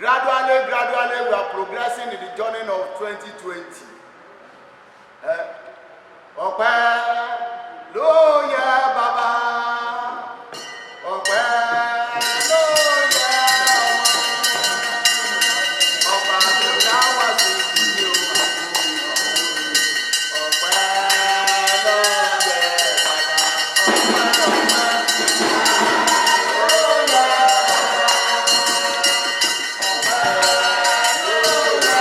Gradually, gradually, we are progressing in the journey of 2020. Ọpẹ́ ló yẹ bàbá, ọpẹ́ ló yẹ ọmọ, ọba tó dá wá sí ìdílé o, ọpẹ́ ló yẹ bàbá, ọpẹ́ ọpẹ́ ló yẹ.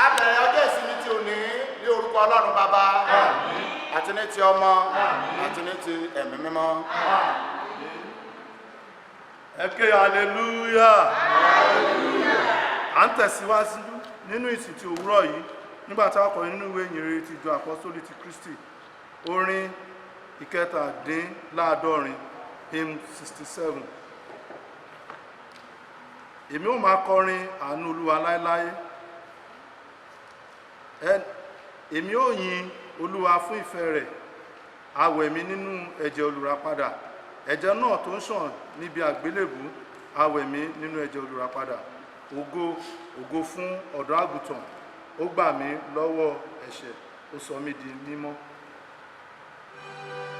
A bẹ̀rẹ̀ ọjọ́ ìsinmi tí ò ní ní orúkọ Ọlọ́run Bàbá àti ní ti Ọmọ àti ní ti Ẹ̀mí Mímọ́. Ẹ ké hallelujah. À ń tẹ̀síwájú nínú ìsìn ti òwúrọ̀ yìí nígbà tí a kọ nínú ìwé ìyìnrere ti ìjọ àpọ́sítélì ti Kristi, orin 67, hymn 67. Èmi ó máa kọrin àánú Olúwa láéláé. Èmi ó yin Olúwa fún ìfẹ́ rẹ̀. A wẹ̀ mí nínú ẹ̀jẹ̀ olùràpadà, ẹ̀jẹ̀ náà tó ń ṣàn níbi àgbélébù. A wẹ̀ mí nínú ẹ̀jẹ̀ olùràpadà. Ògo, ògo fún ọ̀dọ́ àgùntàn! Ó gbà mí lọ́wọ́ ẹ̀ṣẹ̀, ó sọ mí di mímọ́. Thank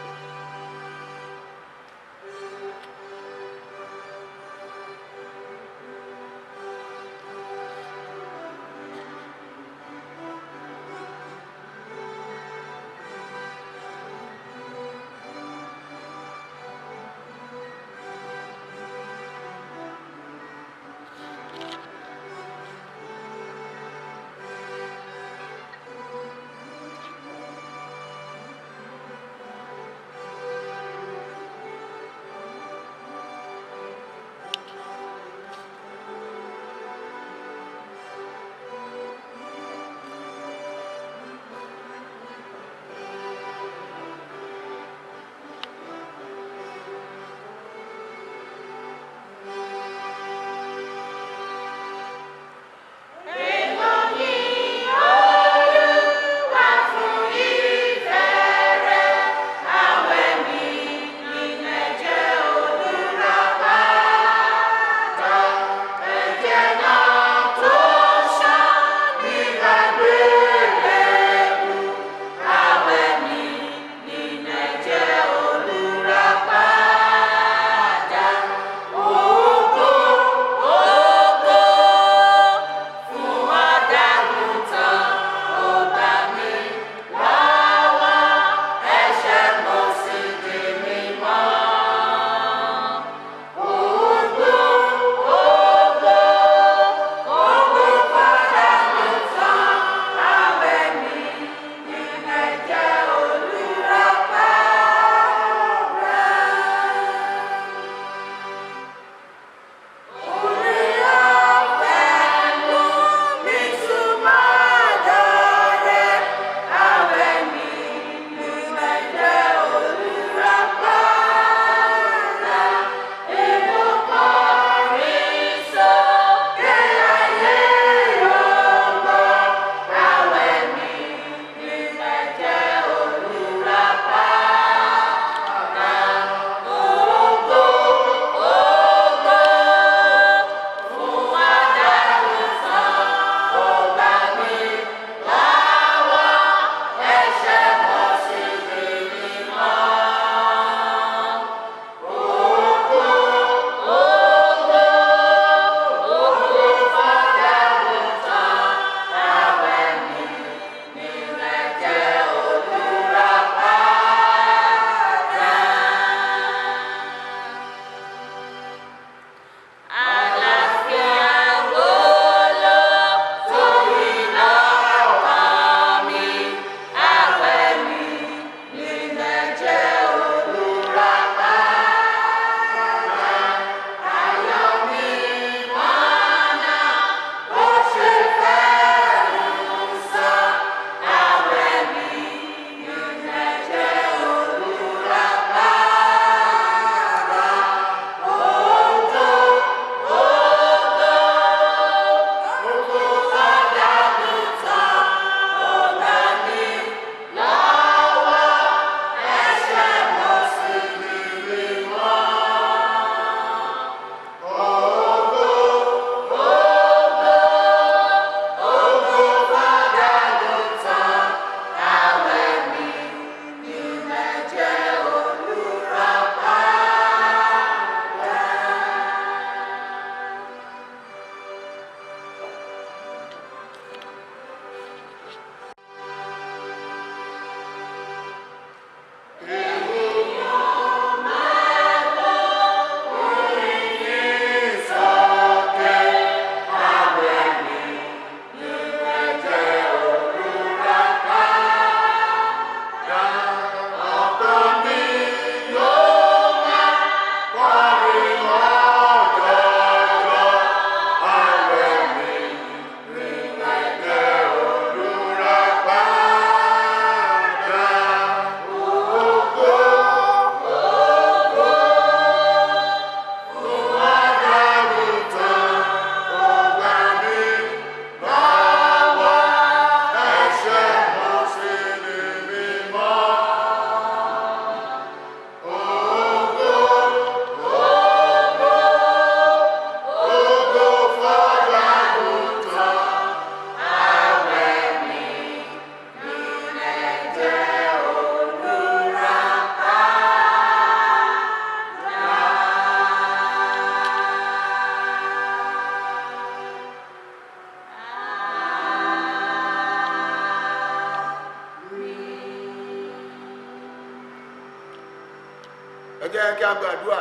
Ẹ jẹ́ kí a gbàdúrà.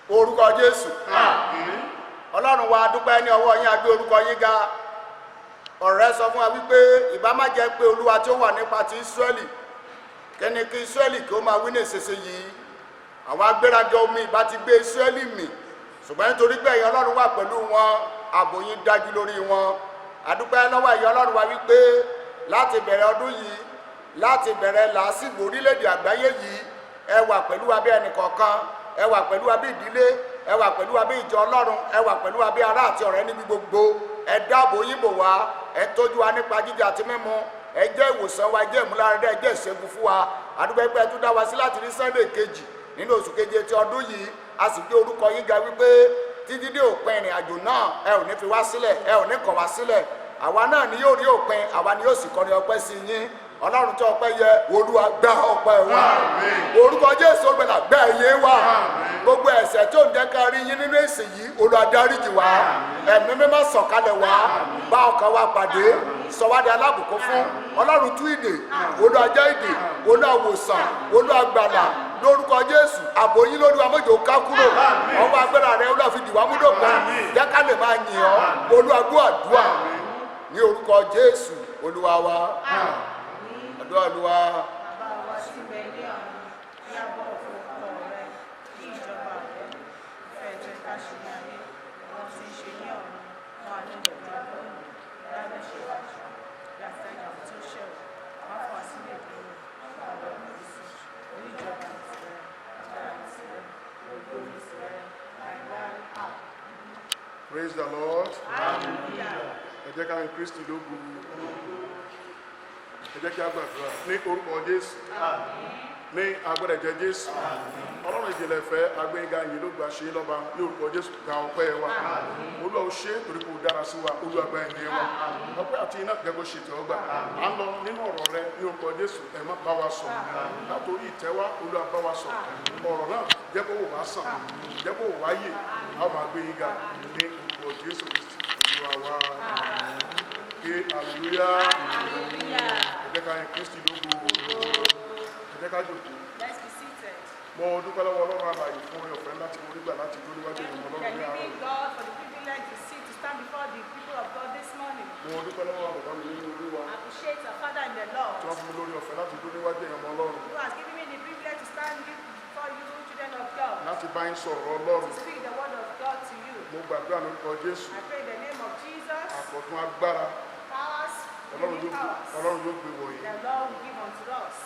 Orúkọ Jésù. Ọlọ́run wa, dúpẹ́ ní ọwọ́ yín, a gbé orúkọ yín ga. Ọ̀rẹ́ sọ fún wa wípé ìbá má jẹ́ pé Olúwa tí ó wà nípa ti Ísírẹ́lì, kẹ́ni kí Ísírẹ́lì kí ó máa wí ní ìsinsìnyí. Àwọn agbéraga omi ìbá ti gbé Ísírẹ́lì mì, ṣùgbọ́n nítorí pé ẹ̀yin Ọlọ́run wà pẹ̀lú wọn, ààbò yín dájú lórí wọn. A dúpẹ́ lọ́wọ́ ẹ̀yin Ọlọ́run wa wípé láti bẹ̀rẹ̀ ọdún yìí, láti bẹ̀rẹ̀ làásìgbò orílẹ̀-èdè àgbáyé yìí, ẹ wà pẹ̀lú wa bí ẹnìkọ̀ọ̀kan, ẹ wà pẹ̀lú wa bí ìdílé, ẹ wà pẹ̀lú wa bí ìjọ Ọlọ́run, ẹ wà pẹ̀lú wa bí ará àti ọ̀rẹ́ níbi gbogbo. Ẹ dáàbò yín bò wá, ẹ tọ́jú wa nípa jíjẹ àti mímu, ẹ jẹ́ ìwòsàn wa, ẹ jẹ́ ìmúláradá, ẹ jẹ́ ìṣẹ́gun fún wa. A dúpẹ́ pé ẹ tún dá wa sí láti rí Sunday kejì nínú oṣù keje ti ọdún yìí. A sì gbé orúkọ yín ga wípé títí dé òpin ìrìn àjò náà, ẹ ò ní fi wá sílẹ̀, ẹ ò ní kọ̀ wá sílẹ̀. Àwa náà ni yóò rí òpin, àwa ni yóò sì kọrin ọpẹ́ sí yín. Ọlọ́run tí ọpẹ́ yẹ, Olúwa, gbà ọpẹ́ wa. Orúkọ Jésù Olùgbàlà, gbà ẹ̀yẹ wa. Gbogbo ẹ̀ṣẹ̀ tó ń jẹ́ ká rí yín nínú ìsìn yìí, Olúwa, dáríjì wá. Ẹ̀mí Mímọ́, sọ̀kalẹ̀ wá, bá ọkàn wa pàdé, sọ wá di alábùkún fún. Ọlọ́run, tú ìdè. Olúwa, já ìdè. Olúwa, wòsàn. Olúwa, gbàlà. Lórúkọ Jésù, ààbò yín lórí wa mọ́jọ ká kúrò. Ọwọ́ agbára rẹ, Olúwa, fi dìwà múdòpin, jẹ́ ká lè máa yìn ọ́. Olúwa, gbọ́ àdúrà ní orúkọ Jésù Olúwa wa. Àdúrà Olúwa. Bàbá wa tí ń bẹ ní ọ̀run, kí a bọ̀wọ̀ fún orúkọ rẹ, kí ìjọba rẹ, ìfẹ́ rẹ ká ṣe ní ayé, bí wọ́n ti ń ṣe ní ọ̀run. Fún wa ní oúnjẹ wa lónìí, dárí ẹ̀ṣẹ̀ wa jì wá, bí a ti dáríjì àwọn tí ó ṣẹ̀ wá. Má fà wá sínú ìdánwò, gbà wá lọ́wọ́ èṣù. Torí ìjọba ní tìrẹ, agbára ní tìrẹ, ògo ní tìrẹ, láéláé. Àmín. Praise the Lord. Ẹ jẹ́ ká yin Kristi lógo. Ẹ jẹ́ kí a gbàdúrà ní orúkọ Jésù. Ní agbára ẹ̀jẹ̀ Jésù. Ọlọ́run ìjìnlẹ̀ ìfẹ́, agbẹ́yìnga yìí ló gbà ṣe lọ́ba ní orúkọ Jésù, gba ọpẹ́ wa. Olúwa, ó ṣe torí kò dára sí wa. Olúwa, gba ẹ̀yìn wa. Ọpẹ́ àti iná gẹ́gẹ́ ṣètò ọgbà. À ń lọ nínú ọ̀rọ̀ rẹ ní orúkọ Jésù, ẹ má bá wa sọ̀rọ̀. Látòrí ìtẹ́ wá, Olúwa, bá wa sọ̀rọ̀. Ọ̀rọ̀ náà jẹ́ kó wò wá sàn, jẹ́ kó wò wá yè, a ó máa gbé yín ga ní orúkọ Jésù Kristi Olúwa wa. Ké hallelujah. Hallelujah. Ẹ jẹ́ ká yin Kristi lógo. Ẹ jẹ́ ká jókòó. Let's be seated. Mo dúpẹ́ lọ́wọ́ Ọlọ́run alààyè fún oore ọ̀fẹ́ láti mo rí gbà láti dúró níwájú ìmọ̀ The Ọlọ́run ní àárọ̀ living yìí. God for the privilege to sit, to stand before the people of God this morning. Mo dúpẹ́ lọ́wọ́ bàbá mi nínú Olúwa Appreciate our Father in the Lord, tí wọ́n fún mi lórí ọ̀fẹ́ láti dúró níwájú ìmọ̀ Ọlọ́run who has given me the privilege to stand before you, children of God, láti bá yín sọ̀rọ̀ Ọlọ́run. to speak the word of God to you. Mo gbàdúrà lórúkọ Jésù. I pray in the name of Jesus, Àkọ̀tún agbára powers, Ọlọ́run living yóò powers, Ọlọ́run yóò gbé wọ̀nyí. the Lord will give unto us.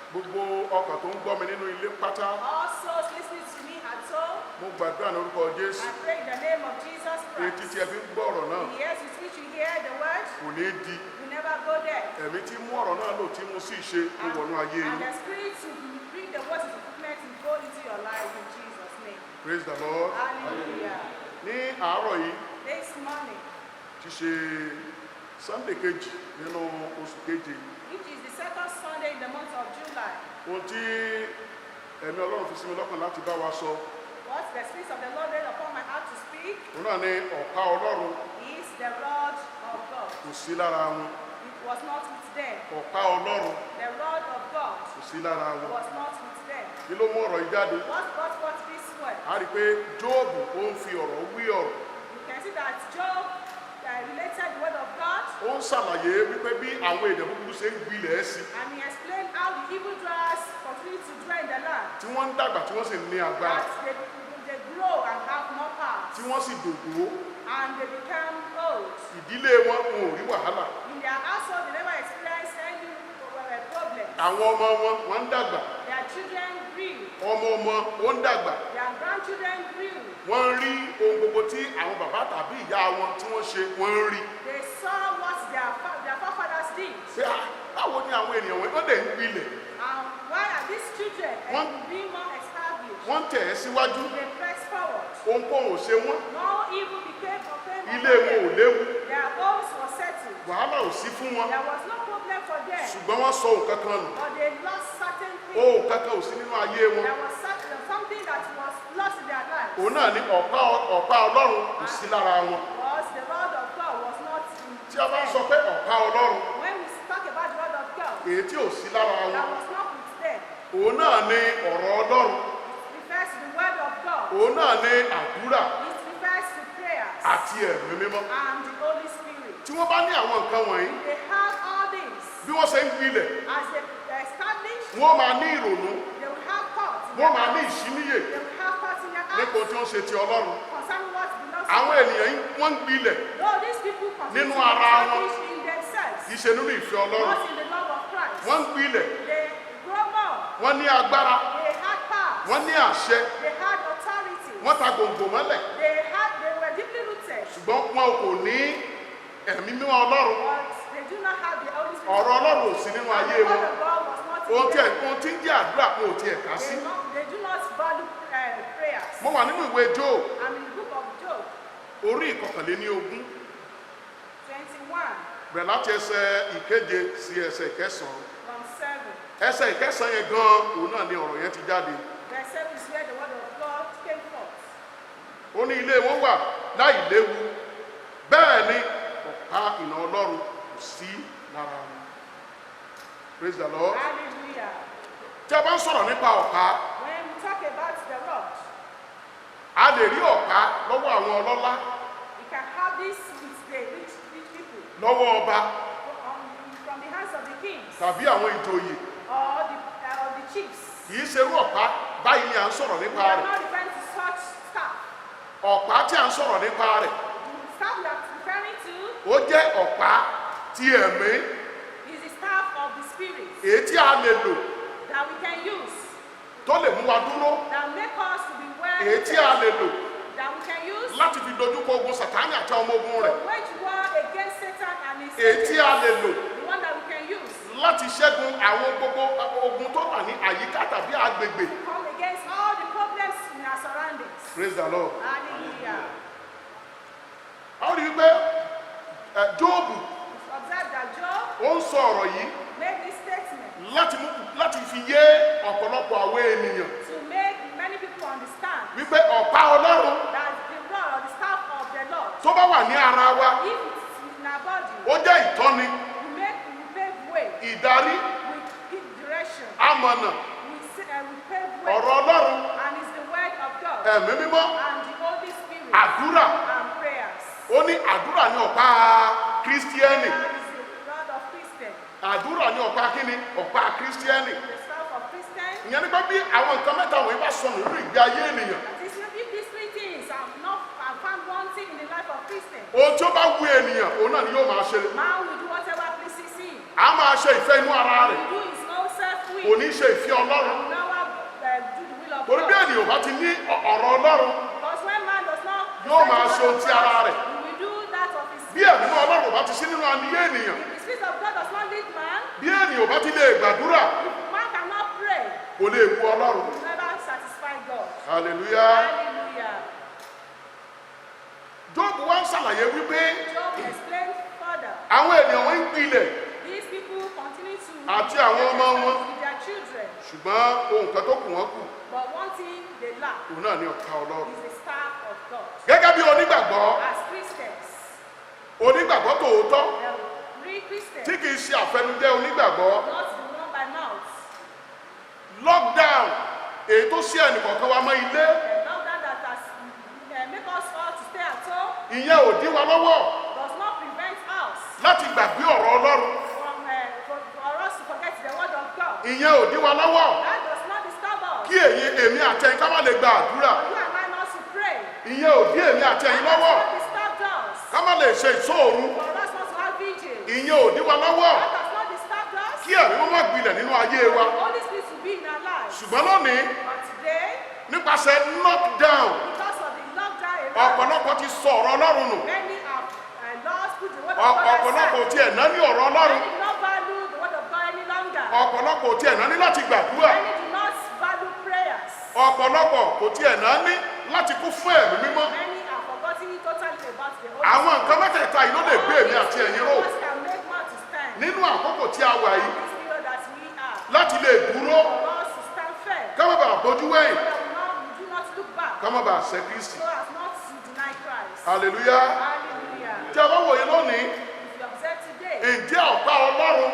Gbogbo ọkàn tó ń gbọ́ mi nínú ilé pátá, All souls listening to me at home, mo gbàdúrà lórúkọ Jésù. I pray in the name of Jesus Etí Christ. tí ẹ fi ń gbọ́ ọ̀rọ̀ náà The ears with which you hear the word kò ní di. will never go there. Ẹ̀mí tí mú ọ̀rọ̀ náà lò tí mú sí ìṣe kó wọnú ayé And yín. the spirit to bring the word to fulfillment will go into your life in Jesus' name. Praise the Lord. Hallelujah. Ní àárọ̀ yìí This morning, ti ṣe Sunday kejì nínú oṣù keje. which is the second Sunday in the month of July, Ohun tí ẹ̀mí Ọlọ́run fi sí mi lọ́kàn láti bá wa sọ, what the Spirit of the Lord laid upon my heart to speak òun náà ni ọ̀pá Ọlọ́run is the rod of God. kò sí lára wọn. It was not with them. Ọ̀pá Ọlọ́run The rod of God kò sí lára wọn. was not with them. Kí ló mú ọ̀rọ̀ yìí jáde? What brought forth this word? A rí i pé Jóòbù ó ń fi ọ̀rọ̀ wí ọ̀rọ̀. You can see that Job related the word of God, Ó ń ṣàlàyé wípé bí àwọn èdè búburú ṣe ń gbilẹ̀ sí, and he explained how the evil dwellers continue to dwell in the land, tí wọ́n ń dàgbà, tí wọ́n sì ní agbára, that they grow and have more power, tí wọ́n sì dògbó. and they become old. Ìdílé wọn wọn ò rí wàhálà. In their household, they never experienced any problem. Àwọn ọmọ wọn, wọ́n ń dàgbà. Their children grew, Ọmọ ọmọ ó ń dàgbà. their grandchildren grew. Wọ́n ń rí ohun gbogbo tí àwọn bàbá tàbí ìyá wọn tí wọ́n ṣe, wọ́n ń rí. They saw what their forefathers did. Pé ah, báwo ni àwọn ènìyàn wọn wọ́n dẹ̀ ń gbilẹ̀? And why are these children being more established? Wọ́n tẹ̀ ẹ́ síwájú. They press forward. Ohunkóhun ò ṣe wọ́n. No evil became of them. Ilé wọn ò léwu. Their homes were settled. Wàhálà ò sí fún wọn. There was no problem for them. Ṣùgbọ́n wọ́n sọ ohun kankan nù. But they lost certain things. Ohun kankan ò sí nínú ayé wọn. There was something that was lost in their lives. Òun náà ni ọ̀pá ọ̀pá Ọlọ́run kò sí lára wọn. Was the rod of God was not in Tí a bá ń sọ pé ọ̀pá Ọlọ́run, them. When we talk about the rod of God, èyí tí ò sí lára wọn, that was not with them. Òun náà ni ọ̀rọ̀ Ọlọ́run. It refers to the word of God. Òun náà ni àdúrà It refers to prayers àti Ẹ̀mí Mímọ́. And the Holy Spirit. Tí wọ́n bá ní àwọn nǹkan wọ̀nyí, They have all these. bí wọ́n ṣe ń gbilẹ̀, As they establish, wọ́n máa ní ìrònú, they will have thoughts in wọ́n their máa ní hearts. ìṣíníyè They will have thoughts in their nípa ohun hearts tí wọ́n ṣe ti Ọlọ́run. Concerning what belongs to Àwọn God. ènìyàn yìí, wọ́n ń gbilẹ̀ Though these people continue nínú to ara wọn, establish in themselves, kì í ṣe nínú ìfẹ́ Ọlọ́run. Not in the love of Christ. Wọ́n ń gbilẹ̀, They grow more. wọ́n ní agbára, They had power. Wọ́n ní àṣẹ, They had authority. Wọ́n ta gbòǹgbò mọ́lẹ̀, They were deeply rooted, ṣùgbọ́n wọn kò ní Ẹ̀mí Mímọ́ Ọlọ́run. But they do not have the Holy Spirit. Ọ̀rọ̀ Ọlọ́run ò sí nínú And ayé the wọn. word of God was not in Ohun tí them. ohun tí ń jẹ́ àdúrà, wọn ò tiẹ̀ kà sí. They do not value prayers. Mo wà nínú ìwé Jóòbù, I'm in the book of Job orí 21, 21 bẹ̀rẹ̀ láti ẹsẹ̀ ìkeje sí ẹsẹ̀ ìkẹsàn-án. From 7. Ẹsẹ̀ ìkẹsàn-án yẹn gan, òun náà ni ọ̀rọ̀ yẹn ti jáde. Verse 7 is where the word of God came forth. Ó ní ilé wọn wà láì léwu, bẹ́ẹ̀ ni ọ̀pá ìnà Ọlọ́run kò sí lára wọn. Praise the Lord. Hallelujah. Tí a bá ń sọ̀rọ̀ nípa ọ̀pá, When we talk about the rod, a lè rí ọ̀pá lọ́wọ́ àwọn ọlọ́lá, you can have this with the rich, rich people lọ́wọ́ ọba from the hands of the kings tàbí àwọn ìjòyè. or the chiefs. Kì í ṣerú ọ̀pá báyìí ni à ń sọ̀rọ̀ We nípa are rẹ̀. not referring to such staff. Ọ̀pá tí à ń sọ̀rọ̀ nípa rẹ̀, The staff we are referring to ó jẹ́ ọ̀pá ti ẹ̀mí, is the staff of the Spirit èyí tí a lè lò that we can use, tó lè mú wa dúró, that make us to be well, èyí tí a lè lò that we can use láti fi dojúkọ ogun Sàtánì àti ọmọ ogun to rẹ̀, wage war against Satan and his èyí tí a lè lò the one that we can use láti ṣẹ́gun àwọn gbogbo ogun tó wà ní àyíká tàbí agbègbè. Come against all the problems in our surroundings. Praise the Lord. Hallelujah. A ó rí i pé Jóòbù, Observe that Job ó ń sọ ọ̀rọ̀ yìí made this statement láti fi yé ọ̀pọ̀lọpọ̀ àwọn ènìyàn to make many people understand wípé ọ̀pá Ọlọ́run that the rod or the staff of the Lord, tó bá wà ní ara wa, if it is in our body, ó jẹ́ ìtọ́ni, we pave way, ìdarí, we give direction, amọ̀nà, we pave way, ọ̀rọ̀ Ọlọ́run, and it's the word of God Ẹ̀mí Mímọ́, and the Holy Spirit àdúrà. And prayers. Ó ní àdúrà ní ọ̀pá Kírísítíẹ́nì. That is the rod of Christian, Àdúrà ní ọ̀pá kíni? Ọ̀pá Kírísítíẹ́nì. The staff of Christian. Ìyẹn nípa bí àwọn nǹkan mẹ́ta wọ̀nyí bá sọnù nínú ìgbé ayé ènìyàn, That is, if these three things are not are found wanting in the life of Christian, ohun tí ó bá wù ènìyàn, òun náà ni yóò máa ṣe. Man will do whatever pleases him. A máa ṣe ìfẹ́ inú ara He rẹ̀, will do his own self kò will. ní ṣe ìfẹ́ Ọlọ́run. He will never do the will of Torí bí God. ènìyàn bá ti ní ọ̀rọ̀ Ọlọ́run, Because when man does not yóò máa decide ṣe ohun the ti word of ara God, rẹ̀. he will do that of his Bí Ẹ̀mí Ọlọ́run bá ti sí nínú ayé ènìyàn, If the Spirit of God does not lead man, bí ènìyàn bá ti lè gbàdúrà, if man cannot pray, kò lè wu Ọlọ́run. he will never satisfy God. Hallelujah. Hallelujah. Jóòbù wá ń ṣàlàyé wípé Job explained further. àwọn ènìyàn wọn ń gbilẹ̀ These people continue to àti àwọn ọmọ wọn, with their children, ṣùgbọ́n ohun kan tó kù wọ́n kù, but one thing they lack òun náà ní ọ̀pá Ọlọ́run. Is the staff of God. Gẹ́gẹ́ bí onígbàgbọ́, As Christians, onígbàgbọ́ tòótọ́, the real Christians, tí kìí ṣe àfẹnujẹ́ onígbàgbọ́, not the one by mouth, lockdown èyí tó ṣí ẹnìkọ̀ọ̀kan wa mọ́ ilé, the lockdown that has make us all to stay at home ìyẹn ò dí wa lọ́wọ́ does not prevent us láti gbàgbé ọ̀rọ̀ Ọlọ́run. from for us to forget the word of God. Ìyẹn ò dí wa lọ́wọ́ That does not disturb us. kí èyí èmi àti ẹ̀yin ká má lè gba àdúrà. For you and I not to pray. Ìyẹn ò dí èmi àti ẹ̀yin That does lọ́wọ́ not disturb us. ká má lè ṣe ìṣọ́-òru. For us not to have vigil. Ìyẹn ò dí wa lọ́wọ́ That does not disturb us. kí Ẹ̀mí Mímọ́ má gbilẹ̀ nínú ayé wa. The Holy Spirit will be in our lives. Ṣùgbọ́n lónìí, But today, nípasẹ̀ lockdown, because of the lockdown around, ọ̀pọ̀lọpọ̀ ti sọ ọ̀rọ̀ Ọlọ́run nù. Many have lost put the word of God Ọ̀pọ̀lọpọ̀ aside. tiẹ̀ náà ní ọ̀rọ̀ Ọlọ́run. Many do not value the word of God any longer. Ọ̀pọ̀lọpọ̀ tiẹ̀ náà ní láti gbàdúrà. Many do not value prayers. Ọ̀pọ̀lọpọ̀ kò tiẹ̀ náà ní láti kún fún Ẹ̀mí Mímọ́. Many are forgotten totally about the Holy Àwọn Spirit. nǹkan mẹ́tẹ̀ẹ̀ta yìí ló lè gbé èmi àti ẹ̀yin ró All these can make man to stand. nínú àkókò tí a wà yìí, This period that we are, láti lè dúró, for us to stand firm, ká má bàa bójú wẹ̀yìn, so that we do not look back, ká má bàa sẹ́ Kristi. So as not to deny Christ. Hallelujah. Hallelujah. Tí a bá wòye lónìí, If you observe today, ǹjẹ́ ọ̀pá Ọlọ́run,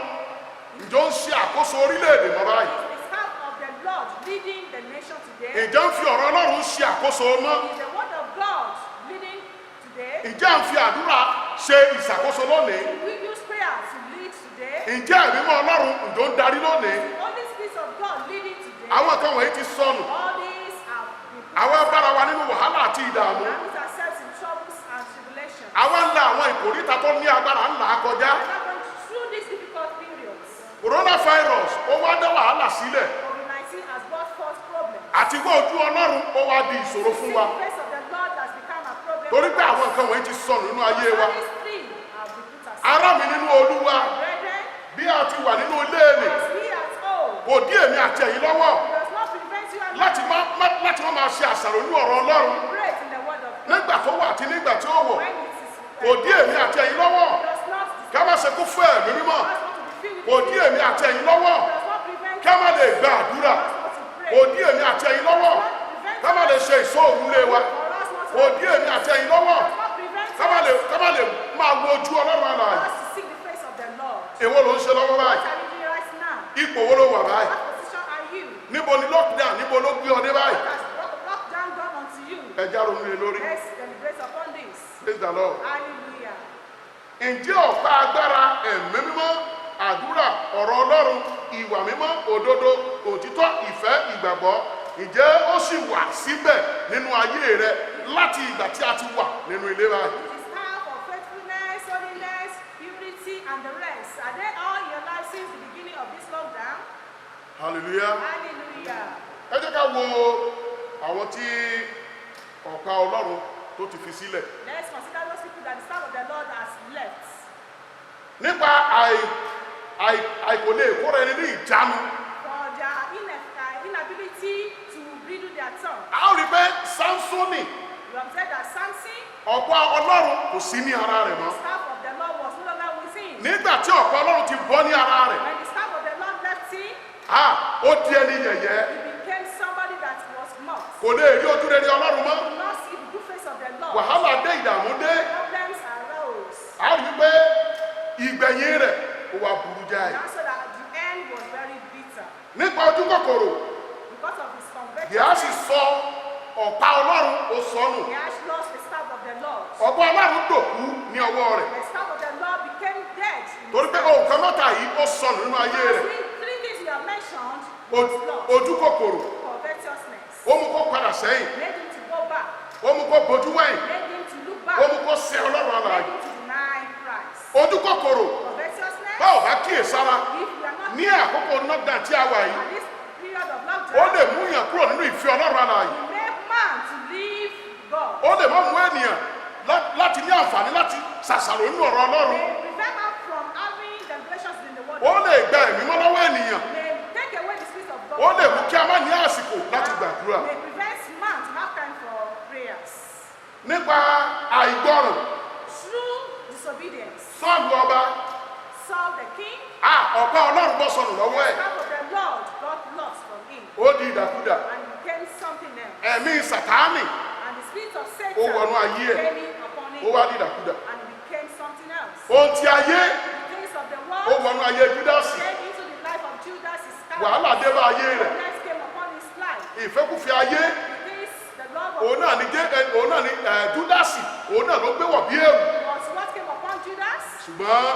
ǹjẹ́ ó ń ṣe àkóso orílẹ̀-èdè mọ́ báyìí? The staff of the leading the nation today? Ǹjẹ́ ń fi ọ̀rọ̀ Ọlọ́run ṣe àkóso mọ́? Is the word of God leading today? Ǹjẹ́ à ń fi àdúrà ṣe ìṣàkóso lónìí? Do we use prayer to lead today? Ǹjẹ́ ẹ̀mí mímọ́ Ọlọ́run ǹjọ́ ń darí lónìí? The Holy Spirit of God leading today? Àwọn kan wọ̀nyí ti sọnù. All these have been put Àwa bára wa nínú wàhálà àti ìdààmú. and put ourselves in troubles and tribulations. Àwa ń la àwọn ìkòríta tó ní agbára ńlá kọjá. We are now going through these difficult periods. Coronavirus ó wá dá wàhálà sílẹ̀. COVID-19 has brought forth problems. Àti wá ojú Ọlọ́run ó wá di ìṣòro fún See wa. the face of the Lord has become a problem. Torí for pé us. àwọn nǹkan wọ̀nyí ti sọnù nínú ayé wa. All these three have been put aside. Ará mi nínú Olúwa, Brethren, bí a ti wà nínú ilé nì, as we at home, kò dí èmi àti ẹ̀yin lọ́wọ́ it does not prevent you and láti má máa ṣe àṣàrò nínú ọ̀rọ̀ Ọlọ́run deliberate in the word of God. nígbà tó wà àti nígbà tí ó wọ̀. When it is Kò dí èmi àti ẹ̀yin lọ́wọ́ it does not ká má ṣe kún fún ẹ̀mí mímọ́. us not to be filled with Kò dí èmi àti ẹ̀yin lọ́wọ́ it does not prevent ká má lè gba àdúrà. us not to pray. Kò dí èmi àti ẹ̀yin lọ́wọ́ ká má lè ṣe ìṣọ́ òru lé wa. For us not to Kò dí èmi àti ẹ̀yin lọ́wọ́ does not prevent ká má lè máa wo ojú Ọlọ́run alààyè. us to seek the face of the Lord. Èwo ló ń ṣe lọ́wọ́ What báyìí? are you doing right now? Ipò wo ló wà báyìí? What position are you? Níbo ni lockdown, níbo ló gbé ọ dé báyìí? What has lockdown done unto you? Ẹ já ronú lé lórí. Let's deliberate upon this. Praise the Lord. Hallelujah. Ǹjẹ́ ọ̀pá agbára ẹ̀mí mímọ́, àdúrà, ọ̀rọ̀ Ọlọ́run, ìwà mímọ́, òdodo, òtítọ́, ìfẹ́, ìgbàgbọ́, ǹjẹ́ ó sì wà síbẹ̀ nínú ayé rẹ láti ìgbà tí a ti wà nínú ilé báyìí? It is time for faithfulness, holiness, purity, and the rest. Are they all in your life since the beginning of this lockdown? Hallelujah. Hallelujah. Ẹ jẹ́ ká wo àwọn tí ọ̀pá Ọlọ́run tó ti fi sílẹ̀. Let's consider those people that the staff of the Lord has left. Nípa àìkò lè kóra ẹni ní ìjánu. For their inability to bridle their tongue. A ó rí pé Sámsónì, You observe that Samson, ọ̀pá Ọlọ́run kò sí ní ara rẹ̀ the mọ́. staff of the Lord was no longer with him. Nígbà tí ọ̀pá Ọlọ́run ti bọ́ ní ara rẹ̀, When the staff of the Lord left him, ó di ẹni yẹ̀yẹ́. he became somebody that was mocked. Kò lè rí ojú rere Ọlọ́run mọ́. He could not see the good face of the Lord. Wàhálà dé, ìdààmú dé. Problems arose. A rí pé ìgbẹ̀yìn rẹ̀ ó wá burú jáì. And so that the end was very bitter. Nípa ojú kòkòrò, Because of his conversion, Gíhásì sọ ọ̀pá Ọlọ́run, ó sọnù. he has lost the staff of the Lord. Ọ̀pá Ọlọ́run dòkú ní ọwọ́ rẹ̀. The staff of the Lord became dead in Torí his pé hand. ohun kan mẹ́ta yìí ó sọnù nínú ayé rẹ̀. Three things you have mentioned was lost. Ojú kòkòrò Covetousness ó mú kó padà sẹ́yìn, made him to go back, ó mú kó bojú wẹ̀yìn, made him to look back, ó mú kó sẹ́ Ọlọ́run made alààyè. him to deny Christ. Ojú kòkòrò, Covetousness, báwo bá kíyèsára if we are not ní àkókò lockdown tí a wà yìí, at this period of ó lockdown, lè mú yàn kúrò nínú ìfẹ́ Ọlọ́run alààyè. we make man to leave God. Ó lè má mú ènìyàn láti ní àǹfààní láti ṣàṣàrò nínú ọ̀rọ̀ Ọlọ́run. May prevent man from having deliberations in the world. Ó lè gba ẹ̀mí mọ́ lọ́wọ́ ènìyàn. May take away the spirit of God. Ó lè mú kí a má ní àsìkò láti gbàdúrà. May prevent man to have time for prayers. Nípa àìgbọràn, Through disobedience, Sọ́ọ̀lù ọba, Saul the king, ọ̀pá Ọlọ́run bọ́ sọnù lọ́wọ́ ẹ̀. the staff of the Lord got lost from him Ó di ìdàkudà. and became something else. Ẹ̀mí Sàtáánì And the spirit of ó Satan wọnú ayé ẹ̀. came in upon Ó him wá di ìdàkudà. and became something else. Ohun ti ayé The things of the ó world wọnú ayé Júdásì. came into the life of Judas Iscariot. Wàhálà dé bá ayé rẹ̀. Problems came upon his life. Ìfẹ́kùfẹ́ ayé, The things, the love of òun náà ni òun náà ni Júdásì, òun náà ló gbé wọ̀ bí ẹ̀wù. was what came upon Judas, Ṣùgbọ́n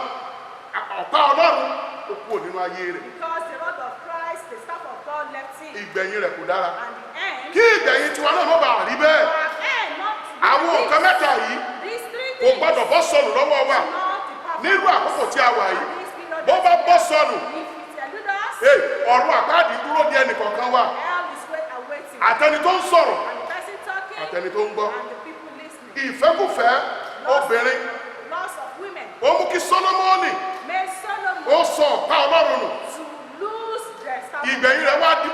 ọ̀pá Ọlọ́run ó kúrò nínú ayé rẹ̀. because the rod of Christ, the staff of God left him. Ìgbẹ̀yìn rẹ̀ kò dára. And the end, Kí ìgbẹ̀yìn tiwa náà má bàa rí bẹ́ẹ̀. for our end not to be Àwọn nǹkan mẹ́ta yìí These three kò things gbọ́dọ̀ bọ́ sọnù lọ́wọ́ wa should not depart from nírú us. àkókò tí a wà yìí. At this period Bó of bá time, bọ́ sọnù, if it elude us, ọ̀run àpáàdì dúró de ẹnìkọ̀ọ̀kan wa. hell is wait awaiting. Àtẹni tó ń sọ̀rọ̀, And the person talking, àtẹni tó ń gbọ́. and the people listening. Ìfẹ́kùfẹ́ obìnrin Loss of women ó mú kí Sólómọ́nì made Solomon ó sọ ọ̀pá Ọlọ́run nù. to lose the staff. Ìgbẹ̀yìn rẹ̀ wá di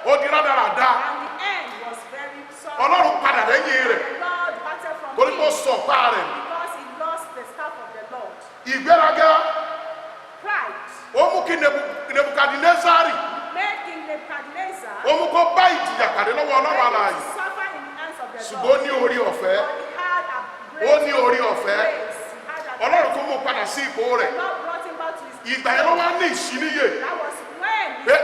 ó di rádaràda. And the end was very sorrowful. Ọlọ́run padà lẹ́yìn rẹ̀ The Lord parted from torí him pé ó sọ ọ̀pá rẹ̀ nù. because he lost the staff of the Lord. Ìgbéraga Pride ó mú kí Nebukadinezari made King Nebuchadnezzar ó mú kó bá ìjìyà pàdé lọ́wọ́ Ọlọ́run made him alààyè. to suffer in the hands of the Ṣùgbọ́n ó Lord. ní orí ọ̀fẹ́. But he had a great Ó ní orí ọ̀fẹ́. grace. He had a Ọlọ́run tó mú padà sí ipò rẹ̀. The Lord brought him back to his Ìgbà yẹn ló wá ní ìṣíníyè That was when he pé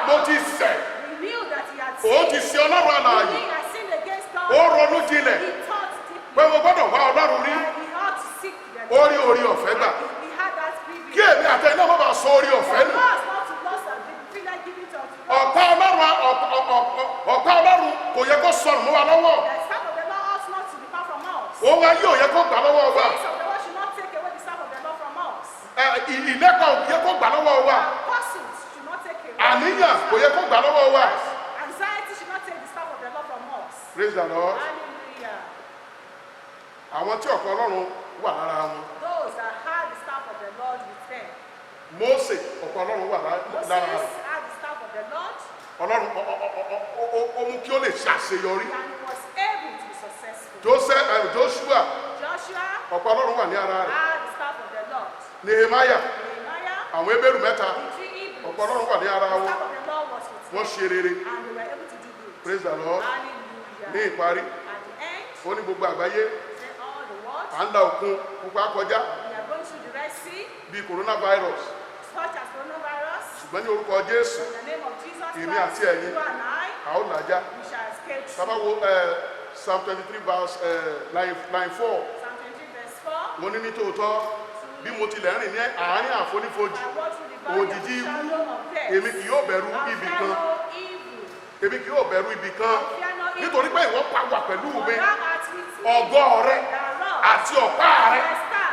mo ti ṣẹ̀. he knew that he Òun sinned. ti ṣe Ọlọ́run alààyè. He had sinned against God. Ó ronú jinlẹ̀ He thought deeply. pé mo gbọ́dọ̀ wá Ọlọ́run rí. And he ought to seek the Ó rí oore ọ̀fẹ́ gbà. He had that privilege. Kí èmi àtẹ̀yin náà má bàa sọ oore ọ̀fẹ́ For nù. us not to lose our privilege given to us. Ọ̀pá Ọlọ́run ọ̀pá Ọlọ́run kò yẹ kó sọnù mọ́ wa lọ́wọ́. The staff of the Lord ought not to depart from us. Òun ayé ò yẹ kó gbà lọ́wọ́ wa. Things of the world should not take away the staff of the Lord from us. Ìlẹ́kọ̀ọ́ ò yẹ kó gbà lọ́wọ́ wa. Pursuits should not take away. Àníyàn kò yẹ kó gbà lọ́wọ́ wa. Anxiety should not take the staff of the Lord from us. Praise the Lord. Hallelujah. Àwọn tí ọ̀pá Ọlọ́run wà lára wọn. Those that had the staff of the Lord with them. Mósè, ọ̀pá Ọlọ́run wà lára Moses rẹ̀. had the staff of the Lord Ọlọ́run ó mú kí ó lè ṣàṣeyọrí. and he was able to be successful. Joshua, Joshua ọ̀pá Ọlọ́run wà ní ara rẹ̀. had the staff of the Lord. Nehemiah, Nehemiah, àwọn Hébérù mẹ́ta, the three Hebrews, ọ̀pá Ọlọ́run wà ní ara the wọn. staff of the Lord was with Wọ́n them ṣe rere. and they were able to do good. Praise the Lord. Hallelujah. Ní ìparí, At the end, ó ní gbogbo àgbáyé say all the world, à ń la òkun pupa kọjá we are going through the Red Sea, bíi coronavirus. such as coronavirus. Ṣùgbọ́n ní orúkọ Jésù, In the name of Jesus Èmi Christ, àti ẹ̀yin, you and I, a ó làjá. we shall escape. Tá bá wo Psalm 23 verse 9:4, Psalm 23 verse 4. mo ní ní tòótọ́ bí mo tilẹ̀ rìn ní àárín àfonífojì, I walk through the valley of òjìji the ikú, shadow of death. èmi kì yóò bẹ̀rù I ibì fear kan. no evil. Èmi kì yóò bẹ̀rù ibì kan, I fear no evil. nítorí pé ìwọ pa wà pẹ̀lú For mi. thou art with me. Ọ̀gọ́ rẹ Thy rod àti ọ̀pá rẹ thy staff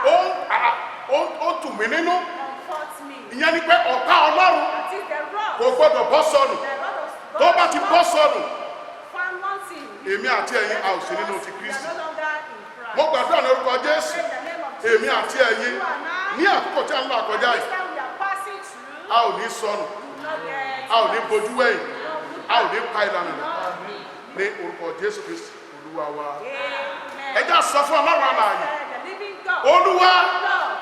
ó ń tù mí nínú. comfort me. Ìyẹn ni pé ọ̀pá Ọlọ́run That is the rod. kò gbọdọ̀ bọ́ sọnù. The rod of God Tó bá ti bọ́ sọnù, found wanting. èmi àti ẹ̀yin a ò sí nínú ti Kristi. We are no longer in Christ. Mo gbàdúrà ní orúkọ Jésù, Pray in the name of Jesus. èmi àti ẹ̀yin You and I, ní àkókò tí a ń lọ àkọjá this yìí, time we are passing through, a ò ní sọnù, we will not get a ò ní bojú wẹ̀yìn, lost. a ò ní pa ìlànà rẹ̀ ní orúkọ Jésù Kristi Olúwa wa. Amen. Ẹ jẹ́ á sọ fún Ọlọ́run alààyè, The living God, Olúwa, Lord,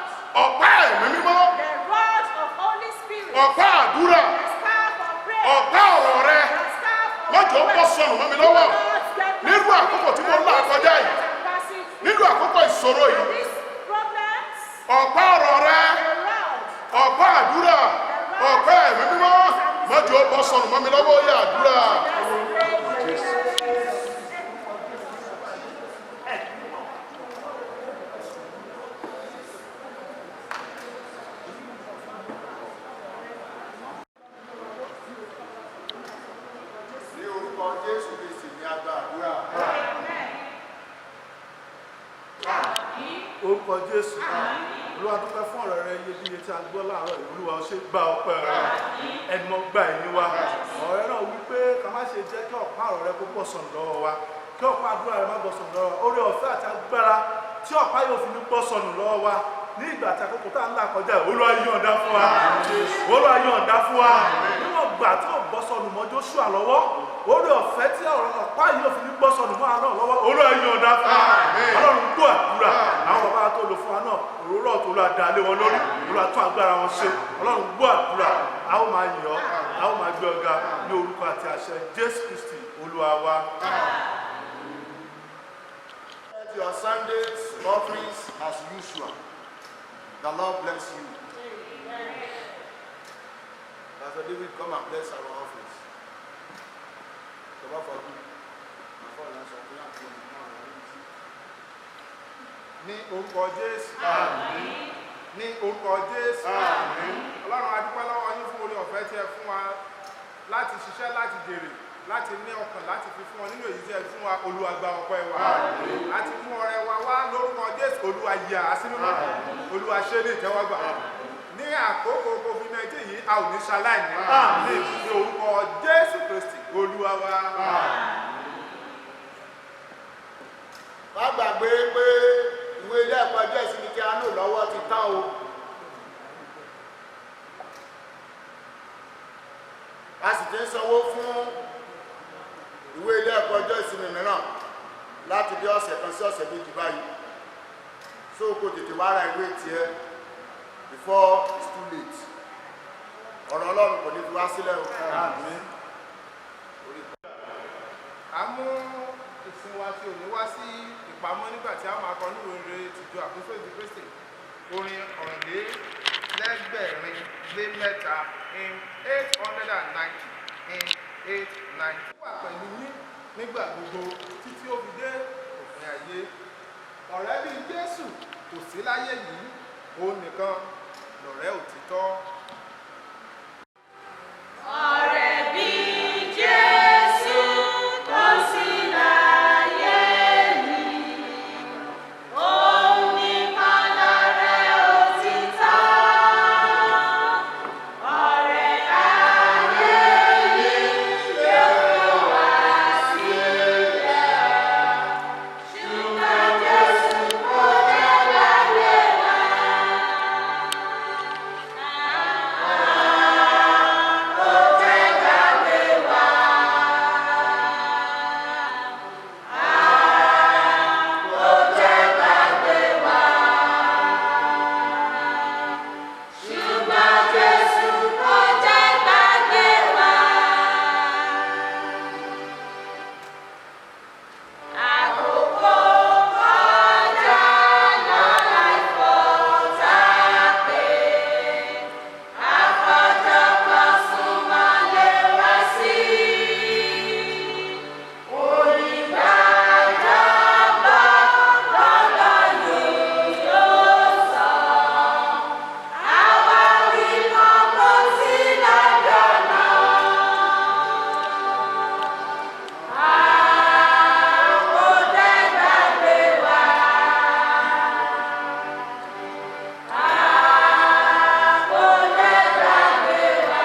ọ̀pá ẹ̀mí mímọ́, the rod of Holy Spirit, ọ̀pá àdúrà, the staff of prayer, ọ̀pá ọ̀rọ̀ rẹ, the staff of má jẹ́ ó bọ́ sọnù mọ́ mi lọ́wọ́. Lord, get Nírú àkókò tí mo ń là kọjá yìí, that I'm passing through. nínú àkókò ìṣòro yìí, These problems, ọ̀pá ọ̀rọ̀ rẹ, the rod, ọ̀pá àdúrà, ọ̀pá ẹ̀mí mímọ́, má jẹ́ ó bọ́ sọnù mọ́ mi lọ́wọ́. Ó yá, àdúrà. let's pray in the name of Jesus. Ní orúkọ Jésù Kristi ní a gba àdúrà. Orúkọ Jésù, Olúwa, dúpẹ́ fún ọ̀rọ̀ rẹ iyebíye tí a gbọ́ láàárọ̀ yìí. Olúwa, ó ṣe, gba ọpẹ́ rẹ, ẹnumọ́ gba ẹ̀yìn wa. Ọ̀rẹ́ náà wí pé ká má ṣe jẹ́ kí ọ̀pá ọ̀rọ̀ rẹ kó bọ̀ sọ̀nù lọ́wọ́ wa, kí ọ̀pá àdúrà rẹ má bọ̀ sọ̀nù lọ́wọ́ wa. Oore ọ̀fẹ́ àti agbára tí ọ̀pá yóò fi ní bọ́ sọnù lọ́wọ́ wa ní ìgbà àti àkókò tá à ń là kọjá yìí, Olúwa yọ̀ǹda fún wa. Olúwa yọ̀ǹda fún wa. Níwọ̀n gbà tí ò bọ́ sọnù mọ́ Jóṣúà lọ́wọ́, oore ọ̀fẹ́ tí ọ̀pá yóò fi ní bọ́ sọnù mọ́ àná lọ́wọ́, Olúwa yọ̀ǹda fún wa. Ọlọ́run gbọ́ àdúrà. Àwọn bàbá tó lò fún wa náà, òróró tó lọ dà lé wọn lórí, Olúwa tún agbára wọn ṣe. Ọlọ́run gbọ́ àdúrà. A ó máa yìn ọ́, a ó máa gbé ọ̀gá ní orúkọ àti àṣẹ Jésù Kristi Olúwa wa. Your Sunday's offerings as usual. The Lord bless you. Pastor David, come and bless our offerings. Baba for good. Before you answer, we have to Ní orúkọ Jésù. Ní orúkọ Jésù. Ọlọ́run, a dúpẹ́ lọ́wọ́ yín fún oore ọ̀fẹ́ tí ẹ fún wa láti ṣiṣẹ́, láti jèrè, láti ní ọkàn láti fi fún ọ nínú èyí tí ẹ fún wa. Olúwa, gba ọpẹ́ wa. Àti mú ọrẹ wa wá lórúkọ Jésù. Olúwa, yà á sí mímọ́. Olúwa, ṣe ní ìtẹ́wọ́gbà. Ní àkókò COVID-19 yìí, a ò ní ṣaláìní. Ní orúkọ Jésù Kristi Olúwa wa. Má gbàgbé pé ìwé ilé ẹ̀kọ́ ọjọ́ ìsinmi tí a ń lò lọ́wọ́ ti tán o. A sì ti ń sanwó fún ìwé ilé ẹ̀kọ́ ọjọ́ ìsinmi mìíràn láti bí ọ̀sẹ̀ kan sí ọ̀sẹ̀ 2 báyìí. So kó tètè wá ra ìwé tiẹ̀ before it's too late. Ọ̀rọ̀ Ọlọ́run kò ní fi wá sílẹ̀ o. Àmín. A mú ìsìn wa tí òní wá sí ìpamọ́ nígbà tí a máa kọ ní orin tìjọ Àpọ́sítélì ti Kristi, orin 383, hymn 890, hymn 8 9. Wà pẹ̀lú yín nígbà gbogbo títí ó fi dé òpin ayé. Ọ̀rẹ́ bíi Jésù kò sí láyé yìí, òun nìkan lọ̀rẹ́ òtítọ́. Ọ̀rẹ́ bí Jésù kò sí láyé yìí, òun nìkan lọ̀rẹ́ òtítọ́. Ọ̀rẹ́ ayé yìí yóò wá sílẹ̀, ṣùgbọ́n Jésù kò lè gbàgbé wa. Ṣùgbọ́n Jésù kò jẹ́ gbàgbé wa. Àkókò kọjá lọ láìfọ̀tà pé àfọ̀jọpọ̀ súnmọ́ lé wá sí. Onígbàjọba gbọ́dọ̀ yìí yóò sọ. Àwa wí kan kò sí lọ́dọ̀ náà. Kò jẹ́ gbàgbé wa. Kò jẹ́ gbàgbé wa.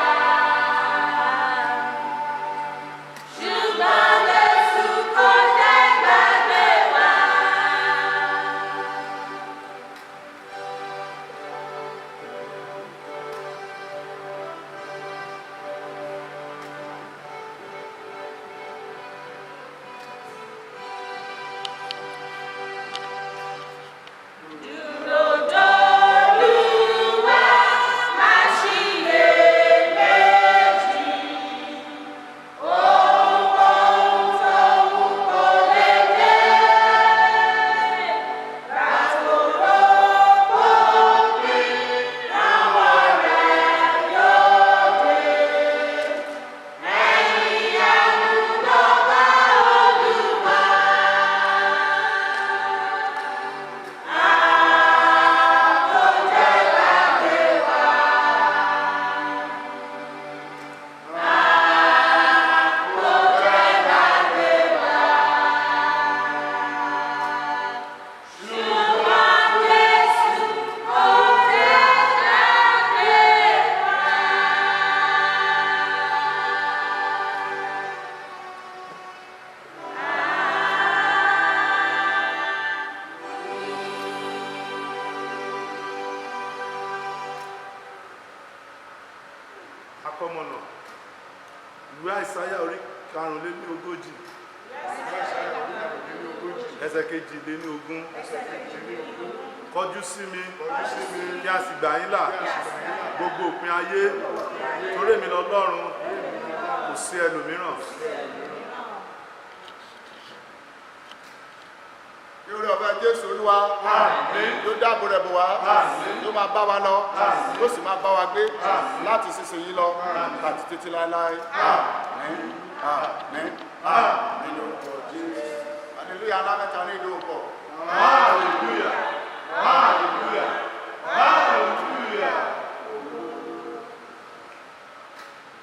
Ṣùgbọ́n Jésù kò jẹ́ gbàgbé wa. Dúró dOlúwa, má ṣiyèméjì. Ohunkóhun tó wù kó lè dé. Gbà tó rò kó pín, rànwọ́ rẹ̀ yóò dé. Ẹ̀yìn ìyanu ló bá Olúwa. Ṣùgbọ́n Jésù kò jẹ́ gbàgbé wa. Akọmọ̀nà ìwé Àìsáyà orí 45, ẹsẹ̀ 22. Kọjú sí mi kí a sì gbà yín là, gbogbo òpin ayé, torí èmi lọ́lọ́run, kò sí ẹlòmíràn. Lórí ọ̀fẹ́ Jésù Olúwa yóò dáàbò rẹ̀ bò wá, yóò máa bá wa lọ, yóò sì máa bá wa gbé láti sísìnyí lọ àti títí láéláé. Àmín, àmín, àmín lórúkọ Jésù. Hallelujah alámẹ́ta ní ìlú ọkọ̀. Hallelujah.